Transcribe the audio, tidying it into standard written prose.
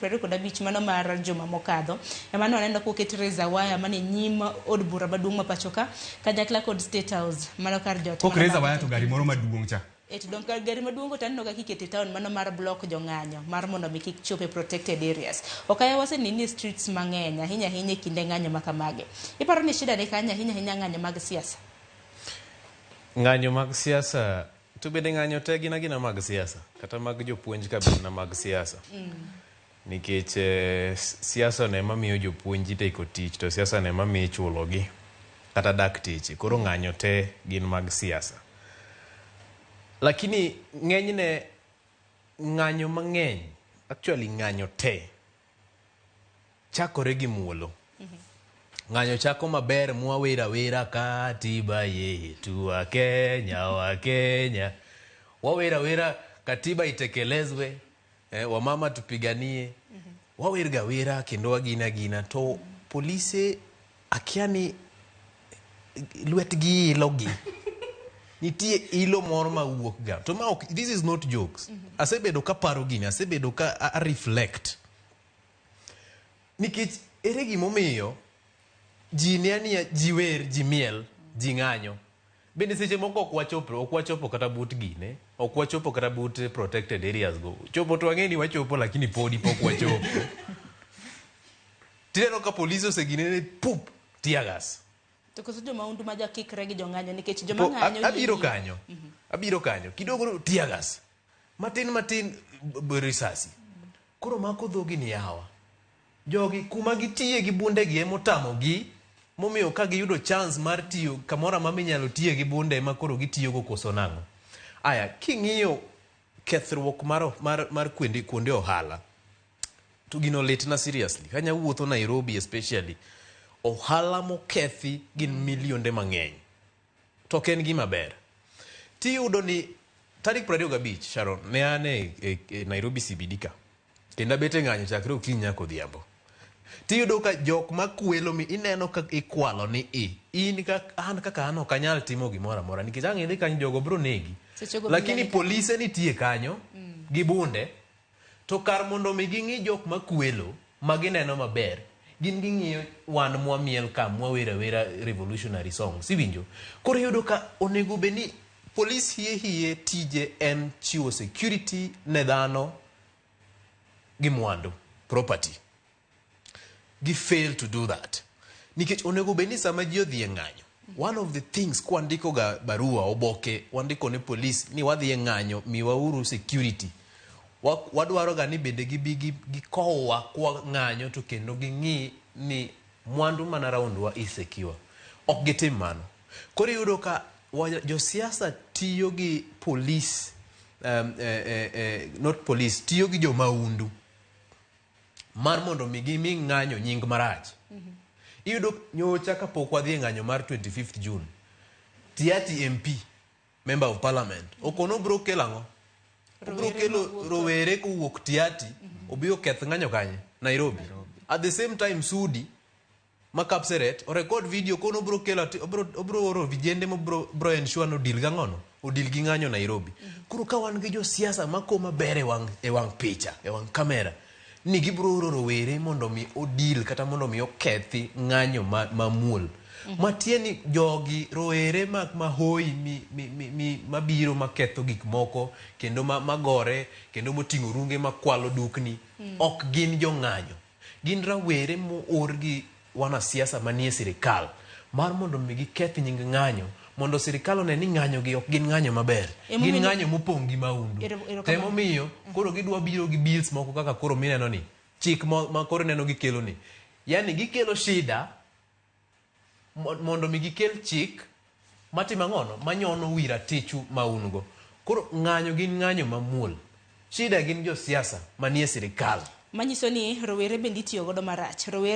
25 mano mar juma mokadho ema ne waneno koket razor wire mane nyim od bura maduong' ma pacho ka kanyakla kod State House mano kar jot. Kok razor wire to gari moro maduong' cha. E to dong gari maduong' to aneno ka kiketo e town mano mar block jong'anyo mar mondo mi kik chop e protected areas. Ok aya waseneni e streets mang'eny ahinya ahinya e kinde ng'anyo ma kamagi. Iparo ni shida ni kanye ahinya ahinya ng'anyo mag siasa? Ng'anyo mag siasa to bende ng'anyo te gin agina mag siasa kata mag jopuonj ka be na mag siasa. Nikech siasa no ema miyo jopuonj iteko tich to siasa no ema miyo ichulogi kata dakteche. Koro ng'anyo te gin mag siasa. Lakini ng'enyne ng'anyo mang'eny actually ng'anyo te chakore gi muolo. Ng'anyo chako maber mwawer awera katiba yetu wa Kenya wa Kenya. Wawer awera katiba itekelezwe, wamama tupiganie. Wawer ga wera kendo wagina gina to polise akia ni lwetgi ilo gi. Nitie ilo moro mawuok ga. To ma ok, this is not jokes. Asebedo kaparo gini, asebedo ka a reflect. Nikech ere gimomiyo ji ne aniya ji wer, ji miel, ji ng'anyo. Bende seche moko ok wachopo, ok wachopo kata but gine, ok wachopo kata but protected areas go. Chopo to wang'e ni wachopo lakini podi pok wachopo. Tineno ka polise osegine pup, tear gas. To koso jomaundu ma jakikre gi jong'anyo nikech joma ng'anyo abiro kanyo. Abiro kanyo. Kidogo tear gas. Matin matin risasi. Koro mako dhogi ni yawa. Jogi kuma gitiye gi bundegi ema otamogi momiyo ka giyudo chance mar tiyo kamoro amora minyalo tiye gi bunde ema koro gitiyogo koso nang'o. Aya, king'iyo kethruok mar, mar, mar kuonde, kuonde ohala to gino litna seriously. Kanya wuotho Nairobi especially, ohala mokethi gin milionde mang'eny. To ok en gima ber. Tiyudo ni tarik 25 Sharon, ne an e, e, e Nairobi CBD ka. Kendo abet e ng'anyo chakre okinyi nyaka odhiambo. Tiyudo ka jok makwelo mi ineno ka ikwalo ni i. In ka, an kaka an ok anyal timo gimoro amora nikech ang' idhi kanyo jogo biro negi. Lakini polise nitie kanyo gi bunde to kar mondo mi ging'i jok makwelo ma gineno maber gin ging'iyo wan mwamiel ka mwawero awera revolutionary songs iwinjo. Koro iyudo ka onego bed ni polis hie hie tije en chiwo security ne dhano gi mwandu property. Gi fail to do that. Nikech onego bed ni sama ji odhi e ng'anyo, one of the things kwandiko ga barua oboke wandiko ne police ni wadhi e ng'anyo miwauru security. Wadwaro ga ni bende gibi gikowwa kwa ng'anyo to kendo ging'i ni mwandu mana round wa is secure. Ok gitim mano. Koro iyudo ka josiasa tiyo gi police, not police, tiyo gi jomaundu mar mondo mi gimi ng'anyo nying marach. Iyudo nyocha kapok wadhi e ng'anyo mar 25th June, Tiati MP, Member of Parliament, okono obiro kelo ang'o? Obiro kelo rowere kowuok Tiati, obi oketh ng'anyo kanye? Nairobi. At the same time, Sudi, ma Kapseret, o record video kono obiro kelo obiro, obiro oro vijende mobiro biro ensure no deal gang'ono odil gi ng'anyo Nairobi. Koro ka wan gi josiasa mako maber e wang' e wang' picha, e wang' kamera, ni gibiro oro rowere mondo mi odil kata mondo mi okethi ng'anyo ma, mamuol. Matiende ni jogi rowere ma mahoi mi, mi, mi, mi, mabiro maketho gik moko kendo ma, magore kendo moting'o runge makwalo dukni ok gin jong'anyo. Gin rawere moor gi wanasiasa manie sirikal mar mondo mi giketh nying ng'anyo mondo sirikal one ni ng'anyo gi ok gin ng'anyo maber. Gin ng'anyo mopong' gi maundu. To emomiyo koro gidwa biro gi bills moko kaka koro mineno ni chik ma koro ineno gikelo ni. Yani gikelo shida mondo mi gikel chik matimo ang'ono manyono wi ratichu ma un go. Koro ng'anyo gin ng'anyo mamuol. Shida gin josiasa manie sirikal. Manyiso ni rowere bende itiyo godo marach. Rowere